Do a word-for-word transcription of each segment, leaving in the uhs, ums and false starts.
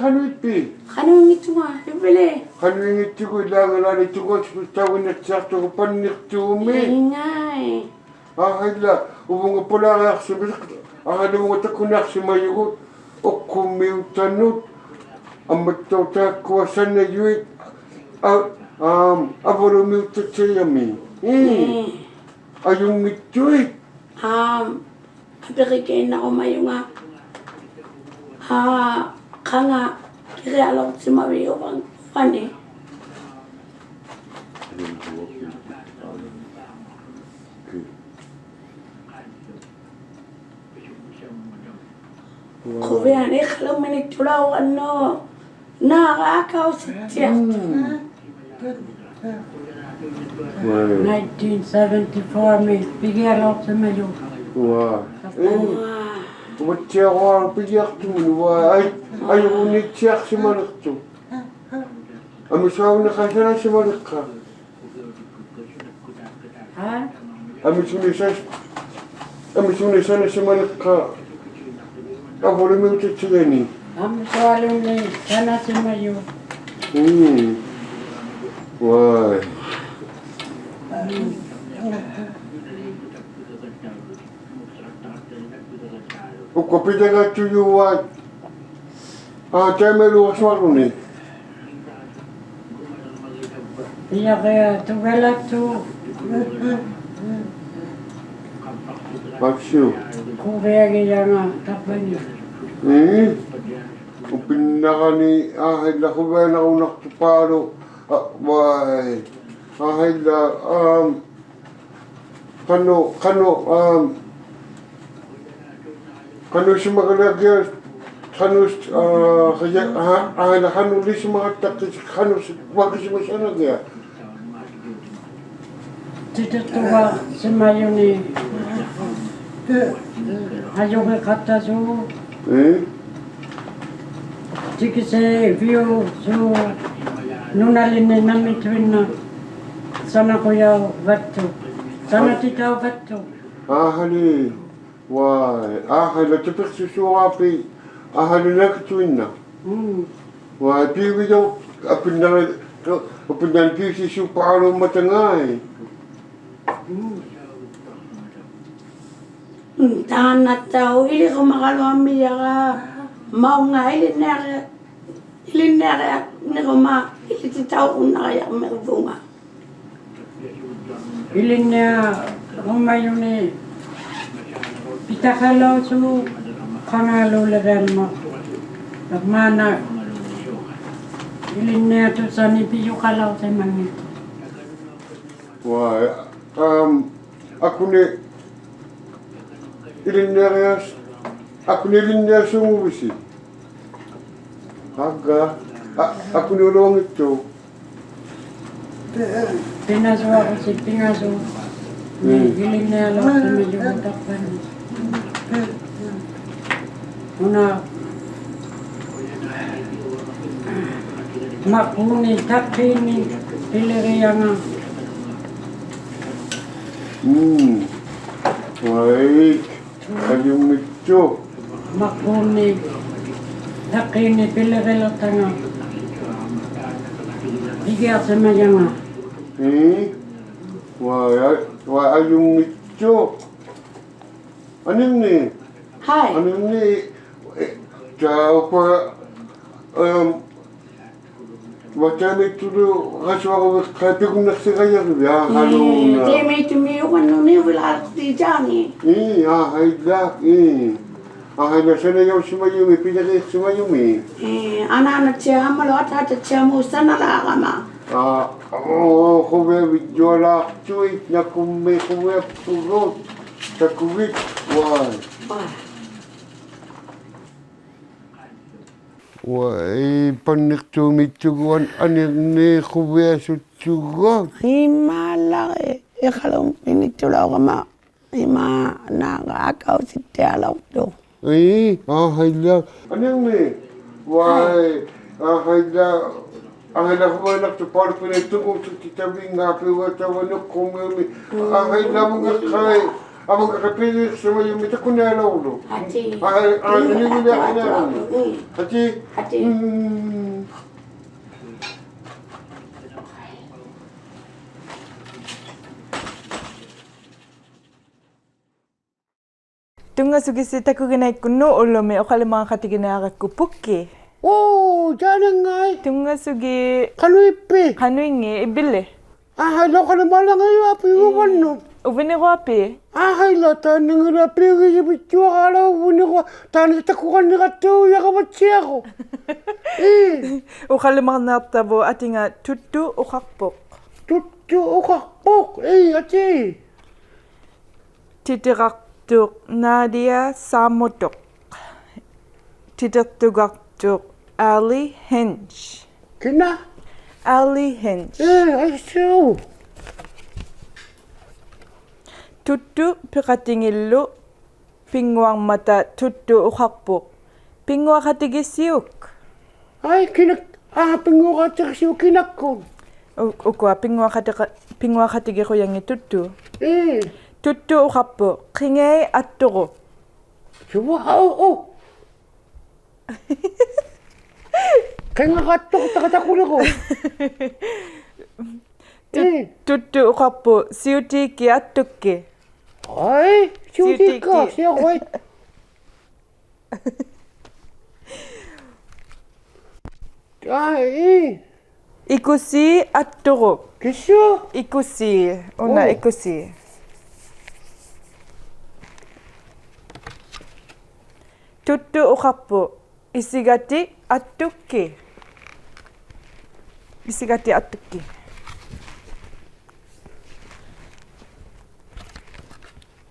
ᖃᓄᐃᑉᐱᑦ? ᖃᓄᐃᙱᑦᑐᖓ, ᐃᕝᕕᓪᓕ. ᖃᓄᐃᙱᑦᑐᒍᑦ ᐃᓚᖓᓛᓕᑦᑐᒍᑦ ᑕᐅᕙᓐᓂᖅᑎᐊᖅᑐᒍᑦ ᐸᓐᓂᖅᑑᒥ. ᐃᖓᐃ. ᐋᕼᐊᐃᓛ, ᐅᕗᖓ ᐳᓛᕆᐊᖅᓯᒪᓕᖅ, ᐋᕼᐊᐃᓛ ᐅᕗᖓ ᑕᑯᓂᐊᖅᓯᒪᔪᒍᑦ, ᐅᒃᑯᕐᒥᐅᑕᓄᑦ, ᐊᒻᒪᑦᑕᐅᖅ ᑖᒃᑯᐊ ᓴᓇᔪᐃᑦ, ᐊ, ᐊᒻ, ᐊᕙᓗᒥᐅᑕᑦᓯᐊᒥᒃ. ᐄ. ᐄ. ᐊᔪᙱᑦᑐᐃᑦ. ᐊᒻ, ᐊᐱᕆᒋᐃᓐᓇᕈᒪᔪᖓ. ᐋ, ᖃᖓ, ᑭᕆᐊᓚᐅᖅᓯᒪᕖᑦ ᐅᕙᓐ-, ᐅᕙᓂ. ᖁᕕᐊᓇᐃᖅᑲᓗᒻᒥᓂᒃ ᑐᓚᐅᕋᓐᓄᒃ ᓈᕋ ᐊᑲᐅᓯᑦᑎᐊᖅᑐᖅ. ᒻᒻ. Nineteen seventy-four-ᒥ ᐱᒋᐊᓚᐅᖅᓯᒪᔪᖅ. ᐅᐊ. ᐄ. ᐅᐊ. ᐅᕙᑦᑎᐊᕈᐊᓗᒃ ᐱᒋᐊᖅᑐᒥᓄᑦ ᐅᐊ. ᐊᐃ, ᐊᔪᕈᓐᓃᑦᑎᐊᖅᓯᒪᓕᖅᑐᖅ. ᐊᒥᓱᐊᕈᓐᓂᖃᐃ ᓴᓇᓯᒪᓕᖅᑲ. ᐋ? ᐊᒥᓱᓂᓴ-, ᐊᒥᓱᓂᓴ ᓇᓯᒪᓂᖅᑲ ᐊᕙᓗᒥᐅᑕᑦᓯᖓᓂ. ᐊᒥᓱᐊᓗᓐᓃᑦ ᓴᓇᓯᒪᔪᖅ. ᒻᒻ. ᐅᐊᐃ. ᐅᑯᐊ ᐱᑕᖓᑦᑐᔪᖅ. ᐋ, ᑕᐃᒪᐃᓗᐊᖅᓱᐊᕈᓐᓂ. ᐃᔭᕆᐊ ᑐᒐᓚᑦᑐ. ᐊᓱ. ᖁᕕᐊᒋᔭᖓ ᑕᑉᐸᓂ. ᐄ? ᐅᐱᓐᓇᕋᓂ ᐋᕼᐊᐃᓛ ᖁᕕᐊᓇᕈᓇᖅᑐᐹᓗᒃ. ᐋ, ᐅᐊᐃ. ᐋᕼᐊᐃᓛ, ᐋᒻ, ᖃᓄᖅ, ᖃᓄᖅ, ᐋᒻ, ᖃᓄᖅ ᓯᒪᒐᓚᒋᐊ, ᖃᓄᖅ, ᐋ, ᖃᔭ-, ᐋ, ᐋᕼᐊᐃᓛ ᖃᓄᖅ ᓕᓯᒪᒐᑦᑕᖅᑭᑦ, ᖃᓄᖅ ᓯ-, ᕙᑭᓯᒪᓴᓇᒋᐊ. ᑎᑎᖅᑐᒐᓯᒪᔪᓂᒃ ᐊᔪᕆᖃᑦᑕᓲᖅ. ᐄ? ᑎᑭᓯᕕᐅᓲᖅ ᓄᓇᓕᓐᓂ ᓇᒥᑐᐃᓐᓇᖅ ᓴᓇᖁᔭᐅᕙᑦᑐᖅ. ᓴᓇᑎᑕᐅᕙᑦᑐᖅ. ᐋᕼᐊᓂ, ᐅᐊᐃ, ᐋᕼᐊᐃᓛ ᑎᐱᖅᓱᓲᕌᐱ, ᐋᕼᐊᐃᓛ ᓇᑭᑐᐃᓐᓇᖅ. ᒻᒻ. ᐅᐊᐃ, ᐱᐅᒋᔪᖅ, ᐊᐱᓐᓇᕋ-, ᐊᐱᓐᓇᕋ ᐱᐅᓯᓲᖅᐹᓗᒻᒪᑕ ᖓᐃ. ᒻᒻ. ᒻᒻ, ᑖᓐᓇᑦᑕᐅᖅ ᐃᓕᕈᒪᒐᓗᐊᒻᒥᔭᕋ, ᒪᐅᖓ ᐃᓕᓐᓂᐊᕆ-, ᐃᓕᓐᓂᐊᕆᐊᕐᓂᕈᒪ, ᐃᓕᑎᑕᐅᒍᓐᓇᕋᔭᕐᒥᕗᖓ. ᐃᓕᓐᓂᐊᕈᒪᔪᓂᒃ ᐱᑕᖃᓚᐅᓲᖅ ᖃᖓᓗᓕᕆᐊᓐᓄᒃ. ᑕᒫᓇ ᐃᓕᓐᓂᐊᖅᑐᓴᓂ ᐱᔪᖃᓚᐅᖅᓯᒪᙱᑦᑐᖅ. ᐅᐊᐃ, ᐊᒻ, ᐊᑯᓂ ᐃᓕᓐᓂᐊᕆᐊᓱ-, ᐊᑯᓂ ᐃᓕᓐᓂᐊᓲᖑᕕᓯ? ᐊᒡᒐ, ᐊ-, ᐊᑯᓂᐅᓗᐊᙱᑦᑐᖅ. ᐱᓇᓱᐊᕈᓯ ᐱᖓᓱ. ᒻᒻ. ᐃᓕᓐᓂᐊᓚᐅᖅᓯᒪᔪᒍᑦ ᑕᑉᐸᓂ. ᐅᓇ ᒪᕐᕉᓐᓂᒃ ᑕᖅᑮᓐᓂᒃ ᐱᓕᕆᐊᖓ. ᒻᒻ. ᐅᐊᐃ. ᐊᔪᙱᑦᑐᖅ. ᒪᕐᕉᓐᓂᒃ ᑕᖅᑮᓐᓂᒃ ᐱᓕᕆᓕᖅᑕᖓ. ᐱᒋᐊᖅᓯᒪᔭᖓ. ᐄ? ᐅᐊᐃ, ᐅᐊᐃ ᐊᔪᙱᑦᑐᖅ. ᐊᓂᕐᓂᒃ. ᕼᐊᐃ. ᐊᓂᕐᓂᒃ, ᐄ, ᑕᐅᒃᑯᐊ, ᐊᒻ, ᐅᐊ ᑕᐃᒪᐃᑦᑐᓗ ᖃᓱᐊᕈᕕᖅᑲᐃ ᐱᒍᓐᓇᖅᓯᒐᔭᕆᕕᑦ, ᐋ, ᒻᒻ, ᖃᓄᖅ. ᑕᐃᒪᐃᑦᑐᒥᒃ ᐅᕙᓐᓄᑦ ᓂᐅᕕᓚᖅᑎᔮᓂ. ᐄ, ᐋᕼᐊᐃᓛ, ᐄ. ᐋᕼᐊᐃᓛ ᓴᓇᔭᐅᓯᒪᔪᒥᒃ, ᐱᓇᕆᖅᓯᒪᔪᒥᒃ. ᐄ, ᐊᓈᓇᑦᓯᐊᖅ ᐊᒻᒪᓗ ᐊᑖᑕᑦᓯᐊᒧᑦ ᓴᓇᓚᕋᒪ. ᐋ, ᐆ, ᖁᕕᐊᕕᔾᔪᐊᓛᖅᑐᐃᑦ, ᓇᑯᕐᒦᒃ ᖁᕕᐊᑉᐳᒍᑦ, ᑕᑯᒋᑦ, ᐅᐊᐃ. ᐅᐊᐃ. ᐅᐊᐃ, ᐸᓐᓂᖅᑑᒦᑦᑐᒍᑦ ᐊᓐ-, ᐊᓂᕐᓂᒃ ᖁᕕᐊᓱᑦᑐᒍᑦ. ᐃᒪᓚᕆ, ᐃᖃᓗᒻᒥᓂᑦᑐᓚᐅᕋᒪ, ᐃᒫᓐᓇ ᐊᑲᐅᓯᑦᑎᐊᓚᐅᖅᑐᖅ. ᐄ, ᐋᕼᐊᐃᓛ. ᐊᓂᕐᓂᒃ, ᐅᐊᐃ, ᐋᕼᐊᐃᓛ, ᐋᕼᐊᐃᓛ ᖁᕕᐊᓇᖅᑐᐹᓗᒃ ᐱᓇ ᑐᒍᓱᑦᑎᑕᕕᙵ ᐱᐅᒐᑕᐅᕙ ᓄᒃᑯᕐᒦᒧᒥ. ᐋᕼᐊᐃᓛ ᒧᙵᖅᑲᐃ. ᐊᕗᒃᑲ ᐱᕕᒃᓱᒪᔪᒥ ᑕᑯᓂᐊᓘᓪᓗ. ᐊᑏ. ᐊ, ᐊ, ᓂᒃᑯᓕᐊᕿᓇᕋᓗ. ᐊᑏ. ᐊᑏ. ᒻᒻ. ᑐᙵᓱᒋᑦᓯ ᑕᑯᒋᓇᐃᒃᑯᓐᓄᑦ, ᐅᓪᓗᒥ ᐅᖃᓕᒫᖃᑎᒋᓂᐊᕋᒃᑯ ᐳᒃᑭ. ᐆ, ᔮᓂᙵᐃ. ᑐᙵᓱᒋᑦ. ᖃᓄᐃᑉᐱᑦ? ᖃᓄᐃᙱ, ᐃᕝᕕᓪᓕ. ᐊᕼᐊᐃᓛ, ᐅᖃᓕᒫᓚᖓᔪᐊᐱᒃ ᐅᕙᓐᓄᑦ. ᐅᕕᓂᕈᐊᐱᒃ? ᐊᕼᐊᐃᓛ, ᑖᓐᓇᙶᓗᐊᐱᒃ ᐱᐅᒋᔨᕕᑦᑐᐊᕌᓗ ᐅᕕᓂᕈᐊ, ᑖᓐᓇ ᑕᑯᒃᑲᓐᓂᕋᑦᑕᐅᔭᕋᒪᑦᓯᐊᕈ. ᐄ. ᐅᖃᓕᒫᕐᓂᐊᖅᑕᕗᑦ ᐊᑎᖓ ᑐᒃᑐ ᐅᖃᖅᐳᖅ. ᑐᒃᑐ ᐅᖃᖅᐳᖅ, ᐄ, ᐊᑏ. ᑎᑎᕋᖅᑐᖅ ᓈᑎᐊ ᓵᒻᒧᑐᖅ. ᑎᑎᖅᑐᒐᖅᑐᖅ Ali Hinch. ᑭᓇ? Ali Hinch. ᐄ, ᐊᐃᓱ. ᑐᒃᑐ ᐱᖃᑎᖏᓪᓗ ᐱᙳᐊᕐᒪᑕ ᑐᒃᑐ ᐅᖃᖅᐳᖅ. ᐱᙳᐊᖃᑎᒋᑦᓯᐅᒃ. ᐊᐃ, ᑭᓇ, ᐋ, ᐱᙳᐊᖃᑎᒋᑦᓯᐅᒃ ᑭᓇᒃᑯᑦ. ᐅ-, ᐅᑯᐊ ᐱᙳᐊᖃᑎᒋ-, ᐱᙳᐊᖃᑎᒋᖁᔭᖏᑦ ᑐᒃᑐ. ᐄ. ᑐᒃᑐ ᐅᖃᖅᐳᖅ, ᕿᖓᐃᑦ ᐊᑦᑐᕈᒃ. ᓱᕙ, ᐆ, ᐆ. ᕿᖓᖃᑦᑐᖅ ᑕᒃᑲ ᑕᑯᓕᒍ. ᑐ-, ᐄ. ᑐᒃᑐ ᐅᖃᖅᐳᖅ, ᓯᐅᑎᒃᑭᑦ ᐊᑦᑐᒃᑭᑦ. ᐊᐃ, ᓯᐅᑎᒃᑲ, ᓯᐅᑎᒃᑭᑦ. ᓯᐊᕈᐃᑦ. ᐊᐃ, ᐄ. ᐃᑯᓰᑦ ᐊᑦᑐᕈᒃ. ᑭᓱ? ᐃᑯᓰᑦ. ᐅᓇ ᐆ. ᐃᑯᓰᑦ. ᑐᒃᑐ ᐅᖃᖅᐳᖅ. ᐃᓯᒐᑎᑦ ᐊᑦᑐᒃᑭᑦ. ᐃᓯᒐᑎᑦ ᐊᑦᑐᒃᑭᑦ.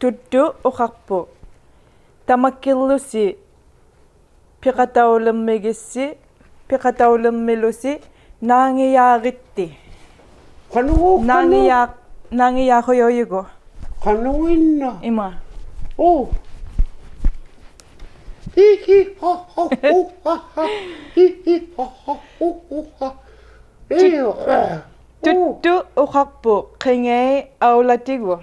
ᑐᒃᑐ ᐅᖃᖅᐳᖅ. ᑕᒪᒃᑭᓪᓗᓯ ᐱᖃᑕᐅᓕᕐᒥᒋᑦᓯ, ᐱᖃᑕᐅᓕᕐᒥᓗᓯ ᓈᖏᔮᕆᑦᑎ. ᖃᓄᖅ, ᖃᓄᖅ? ᓈᖏᔮ-, ᓈᖏᔮᖁᔭᐅᔪᒍᑦ. ᖃᓄᐃᓐᓇ? ᐃᒫ. ᐆ. ᐃ, ᐃ, ᕼᐋ, ᕼᐋ, ᐅ, ᕼᐋ, ᕼᐋ. ᐃ, ᐃ, ᕼᐋ, ᕼᐋ, ᐅ, ᐅ, ᕼᐋ. ᐄ, ᑐᒃ-, ᐋ, ᐆ. ᑐᒃᑐ ᐅᖃᖅᐳᖅ, ᕿᖓᐃᑦ ᐊᐅᓚᑎᒍᑦ.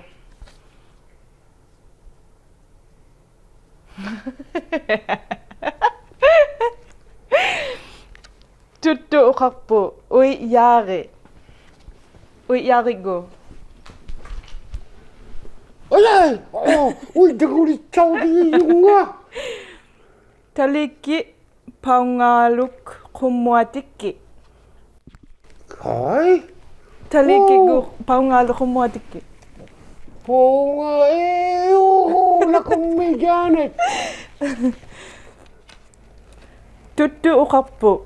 ᑐᒃᑐ ᐅᖃᖅᐳᖅ, ᐅᐃᔾᔮᕆᒃ. ᐅᐃᔾᔮᕆᒍᑦ. ᐊᔭᐃ! ᐆ, ᐅᐃᔾᔭᒍᓕᒃ ᓴᐅᑎᔪᖓ. ᑕᓕᒃᑭᑦ ᐸᐅᕐᖔᓗᒃ ᖁᒻᒧᐊᑎᒃᑭᑦ. ᕼᐊᐃ? ᑕᓕᒃᑭᒍᑦ ᐆ. ᐸᐅᕐᖔᓗᒃ ᖁᒻᒧᐊᑎᒃᑭᑦ. ᐸᐅᕐᖓ, ᐄ, ᐆ, ᓇᑯᕐᒦᒃ ᔮᓂᑦ. ᑐᒃᑐ ᐅᖃᖅᐳᖅ.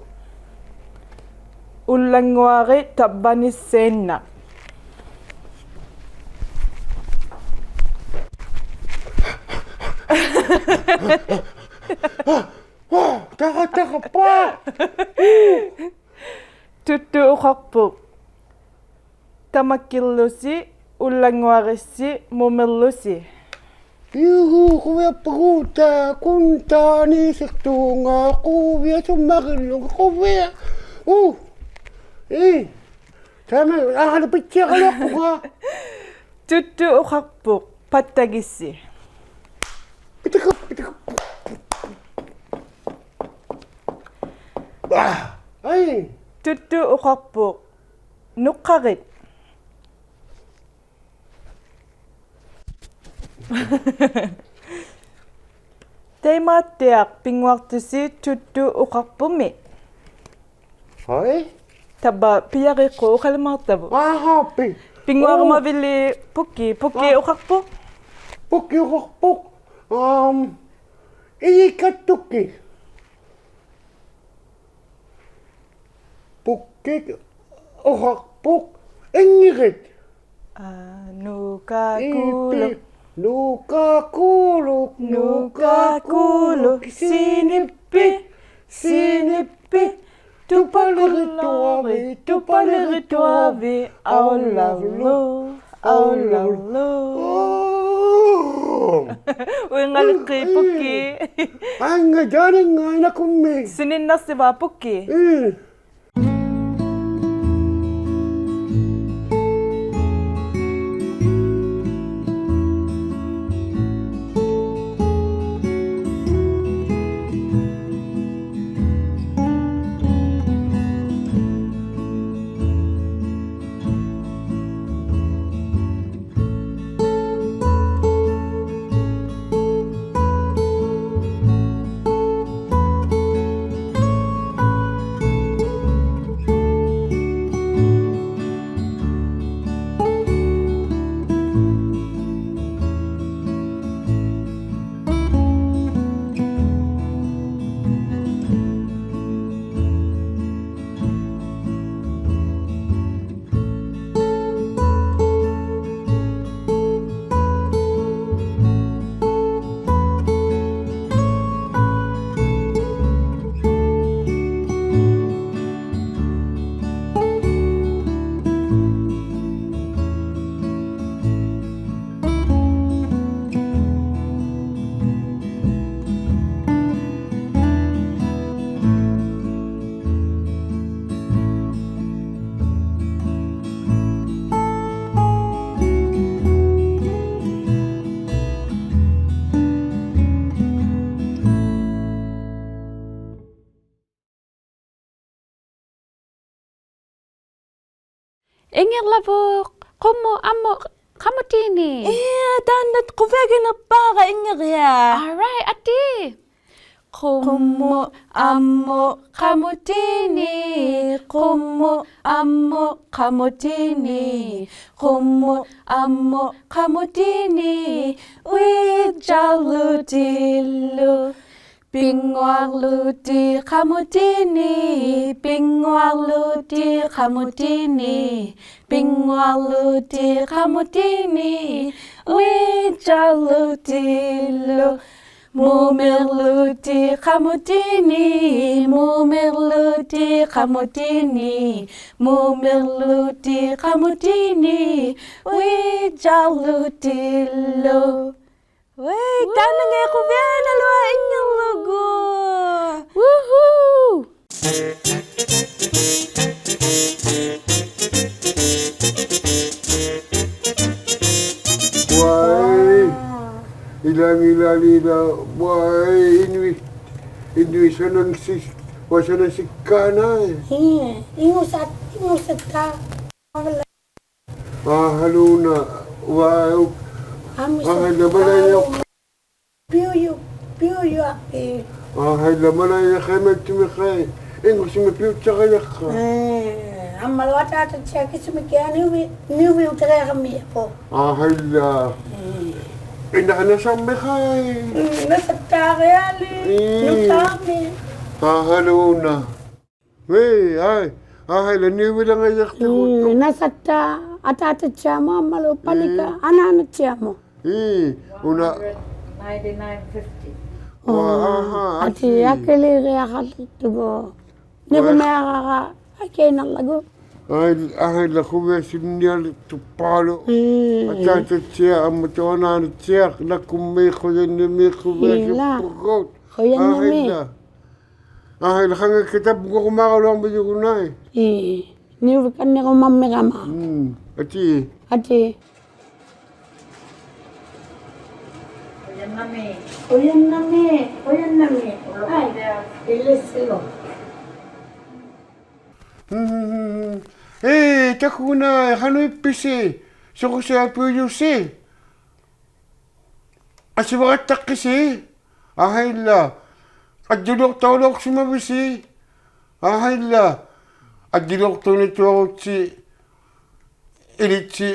ᐅᓪᓚᙳᐊᕆᑦ ᑕᕝᕙᓂ ᓴᐃᓐᓇᖅ. ᐆ, ᑕᕼᐊ, ᑕᕼᐊ, ᐸ. ᑐᒃᑐ ᐅᖃᖅᐳᖅ. ᑕᒪᒃᑭᓪᓗᓯ, ᐅᓪᓚᙳᐊᕆᑦᓯ, ᒧᒥᓪᓗᓯ. ᔫᕼᐆ, ᖁᕕᐊᑉᐸᒍ ᑕ, ᑯᓐ ᑕ, ᓂᓯᖅᑐᖓ, ᖁᕕᐊᓱᒻᒪᕆᓪᓗᖓ, ᖁᕕᐊ. ᐆ. ᐄ. ᑕᐃᒪ, ᐊᕼᐊᓗ ᐱᑦᓯᐊᖃᓗᐊᖅᐳᖓ. ᑐᒃᑐ ᐅᖃᖅᐳᖅ, ᐸᑦᑕᒋᑦᓯ. ᐱᑎᒃᑯ, ᐱᑎᒃᑯ. ᐋ, ᐊᐃ. ᑐᒃᑐ ᐅᖃᖅᐳᖅ, ᓄᖅᑲᕆᑦ. ᑕᐃᒫᑦᑎᐊᖅ ᐱᙳᐊᖅᑐᓯ ᑐᒃᑐ ᐅᖃᖅᐳᒥ. ᕼᐊᐃ? ᑕᕝᕙ ᐱᔭᕇᖅᑯᖅ ᐅᖃᓕᒫᖅᑕᕗᑦ. ᐊᕼᐊᐱᒃ. ᐱᙳᐊᕈᒪᕕᓪᓕ ᐳᒃᑭ, ᐳᒃᑭ ᐅᖃᖅᐳᖅ. ᐳᒃᑭ ᐅᖃᖅᐳᖅ. ᐊᒻ, ᐃᔨᒃᑲᑦᑐᒃᑭᑦ. ᐳᒃᑭ ᐅᖃᖅᐳᖅ. ᐃᙱᕆᑦ. ᐋ, ᓄᑲᑯᓗᒃ. ᐃᐱ, ᓄᑲᑯᓗᒃ, ᓄᑲᑯᓗᒃ, ᓄᑲᑯᓗᒃ, ᓯᓂᑉᐱᑦ, ᓯᓂᑉᐱᑦ, ᑐᐸᓕᕆᑦᑐᐊᕕᑦ, ᑐᐸᓕᕆᑦᑐᐊᕕᑦ, ᐊᐅᓪᓚᓪᓗ, ᐊᐅᓪᓚᓪᓗ. ᐆ. ᐅᐃᖓᓕᖅᑭᑦ ᐳᒃᑭ. ᐊᐃᙵ, ᔮᓂᙵᐃ ᓇᑯᕐᒦᒃ. ᓯᓂᓐᓇᖅᓯᕙ ᐳᒃᑭ. ᒻᒻ. ᐃᙱᕐᓚᕗᖅ ᖁᒻᒧᑦ ᐊᒻᒧᑦ ᖃᒧᑎᓂᒃ. ᐄ, ᑖᓐᓇ ᖁᕕᐊᒋᓐᓇᖅᐹᕋ ᐃᙱᕆᐊᖅ. All right, ᐊᑏ. ᖁᒻᒧᑦ ᐊᒻᒧᑦ ᖃᒧᑎᓂᒃ, ᖁᒻᒧᑦ ᐊᒻᒧᑦ ᖃᒧᑎᓂᒃ, ᖁᒻᒧᑦ ᐊᒻᒧᑦ ᖃᒧᑎᓂᒃ, ᐅᐃᔾᔭᕐᓗᑎᓪᓗ. ᐱᙳᐊᕐᓗᑎᑦ ᖃᒧᑎᓂᒃ, ᐱᙳᐊᕐᓗᑎᑦ ᖃᒧᑎᓂᒃ, ᐱᙳᐊᕐᓗᑎᑦ ᖃᒧᑎᓂᒃ, ᐅᐃᔾᔭᕐᓗᑎᓪᓗ. ᒧᒥᕐᓗᑎᑦ ᖃᒧᑎᓂᒃ, ᒧᒥᕐᓗᑎᑦ ᖃᒧᑎᓂᒃ, ᒧᒥᕐᓗᑎᑦ ᖃᒧᑎᓂᒃ, ᐅᐃᔾᔭᕐᓗᑎᓪᓗ. ᐅᐃ, ᑖᓐᓇ ᖁᕕᐊᓇᓗᐊᖅ ᐃᙱᕐᓗᒍ. Woohoo! ᐅᐊᐃ, ᐃᓛᓐ, ᐃᓛᓐ, ᐃᓛᓐ, ᐅᐊᐃ, ᐃᓄᐃᑦ, ᐃᓄᐃᑦ ᓴᓇᓐᓯ, ᐅᐊᐃ ᓴᓇᓐᓯᒃᑳᓐᓇᐃ. ᐄ, ᐃᖑᓴᑦ, ᐃᖑᓴᑦᑕ. ᐊᕼᐊᓗᓇ, ᐅᐊᐃ, ᐊᒻᒪ ᐊᕼᐊᐃᓛ ᓴ-, ᒪᓚᐃᔭ. ᐱᐅᔪ-, ᐱᐅᔪᐊᐱᒃ. ᐊᕼᐊᐃᓛ ᒪᓚᐃᔭᖃᐃ ᒪᑦᑐᒥᖃᐃ, ᐃᖑᓯᒪ ᐱᐅᑦᓴᕋᔭᖅᑲ. ᐄ, ᐊᒻᒪᓗ ᐊᑖᑕᑦᓯᐊᖅ ᑭᓱᒥᒃᑭᐊᖅ ᓂᐅᕕ-, ᓂᐅᕕᐅᑕᕆᐊᕋᒻᒥᔭᕗᖅ. ᐊᕼᐊᐃᓛ. ᐄ. ᐃᓇ ᓇᓴᕐᒥᖃᐃ. ᒻ, ᓇᓴᑦᑖᕆᐊᓕ. ᐄ. ᓄᑖᒥ. ᐊᕼᐊᓗᓇ. ᐄ, ᐊᐃ, ᐊᕼᐊᐃᓛ ᓂᐅᕕᓚᖓᔭᖅᑐᒍᑦ. ᐄ, ᓇᓴᑦᑖ ᐊᑖᑕᑦᓯᐊᒧᑦ ᐊᒻᒪᓗ ᐸᓂᑲ, ᐄ, ᐊᓈᓇᑦᓯᐊᒧᑦ. ᐄ, ᐅᓇ. Ninety-nine fifty. ᐅᐊ, ᐊᕼᐊ, ᐊᑏ, ᐊᑏ. ᐊᑭᓕᕆᐊᖃᓕᖅᑐᒍᑦ. ᐅᐊ. ᓂᕈᒥᐊᕋᕋ ᐊᑭᓐᓇᓚᒍ. ᐊᐃ, ᐊᕼᐊᐃᓛ ᖁᕕᐊᓯᓐᓂᐊᓕᖅᑐᐹᓗᒃ. ᐄ. ᐊᑖᑕᑦᓯᐊᖅ ᐊᒻᒪᑦᑕᐅᖅ ᐊᓈᓇᑦᓯᐊᖅ ᓇᑯᕐᒦᒃ ᖁᔭᓐᓇᒦᒃ ᖁᕕᐊᓱᒃᐳᒍᑦ. ᐄᓛ. ᖁᔭᓐᓇᒦᒃ. ᐊᕼᐊᐃᓛ. ᐊᕼᐊᐃᓛ ᖃᖓᒃᑭᑦ ᑕᑉᐱᒍᒍᒪᒐᓗᐊᕐᒥᔪᒍᓐᓇᐃ. ᐄ, ᓂᐅᕕᒃᑲᓐᓂᕈᒪᒻᒥᒐᒪ. ᒻ, ᐊᑏ. ᐊᑏ. ᖁᔭᓐᓇᒦᒃ. ᖁᔭᓐᓇᒦᒃ, ᖁᔭᓐᓇᒦᒃ. ᐊᐃ, ᐃᓕᔅᓯᓗ. ᒻ, ᕼᐃ, ᑕᑯᒋᓇᐃ, ᖃᓄᐃᑉᐱᓯ, ᓱᕈᓯᐊᐱᐅᔪᓯ. ᐊᓯᕙᖃᑦᑕᖅᑭᓯ, ᐊᕼᐊᐃᓛ, ᐊᔾᔨᓕᐅᖅᑕᐅᓚᐅᖅᓯᒪᕕᓯ, ᐊᕼᐊᐃᓛ, ᐊᔾᔨᓕᐅᖅᑕᐅᓂᑐᐊᕈᑦᓯ, ᐃᓕᑦᓯ,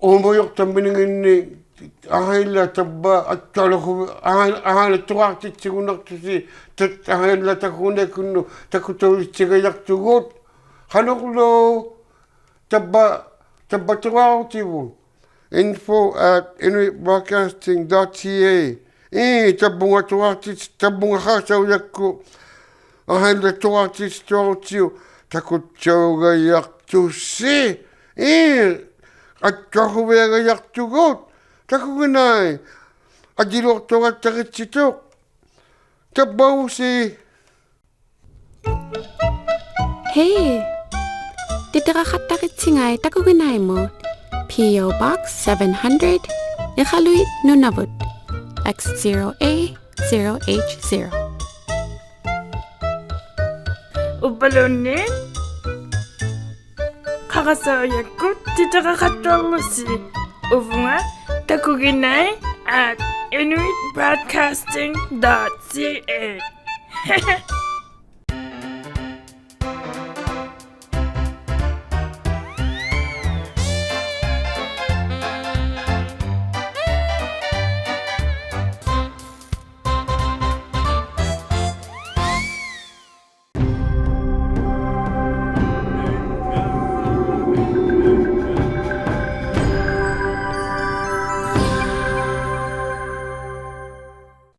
ᐆᒪᔪᖅᑕᒥᓂᖏᓐᓂ, ᐊᕼᐊᐃᓛ, ᑕᕝᕙ, ᐊᑦᑕᓗᒃ, ᐊᕼᐊ-, ᐊᕼᐊᐃᓛ ᑐᕌᖅᑎᑦᓯᒍᓐᓇᖅᑐᓯ, ᑕᑦ-, ᐊᕼᐊᐃᓛ ᑕᑯᒋᓇᐃᒃᑯᓐᓄᑦ, ᑕᑯᑕᐅᑎᑦᓯᒐᔭᖅᑐᒍᑦ, ᖃᓄᕐᓗ, ᑕᕝᕙ, ᑕᕝᕙ ᑐᕌᕈᑎᕗᑦ. info at inuit broadcasting dot c a. ᐄ, ᑕᕝᕗᖓ ᑐᕌᖅᑎᑦ-, ᑕᕝᕗᖓ ᖃᕋᓴᐅᔭᒃᑯᑦ. ᐊᕼᐊᐃᓛ ᑐᕌᖅᑎᑦᓯᑐᐊᕈᑦᓯᐅᒃ, ᑕᑯᑦᓴᐅᒐᔭᖅᑐᓯ. ᐄ, ᐊᑦᑕ ᖁᕕᐊᒐᔭᖅᑐᒍᑦ. ᑕᑯᒋᓇᐃ. ᐊᔾᔨᓕᐅᖅᑕᐅᖃᑦᑕᕆᑦᓯᑐᖅ. ᑕᕝᕙᐅᕗᓯ. Hey! ᑎᑎᕋᖃᑦᑕᕆᑦᓯᖓᐃ ᑕᑯᒋᓇᐃᒧᑦ, P O Box seven hundred, Iqaluit, Nunavut, X zero A zero H zero. ᐅᕝᕙᓘᓐᓃᑦ ᖃᕋᓴᐅᔭᒃᑯᑦ ᑎᑎᕋᖃᑦᑕᕐᓗᓯ ᐅᕗᖓ takuginai at inuit broadcasting dot c a.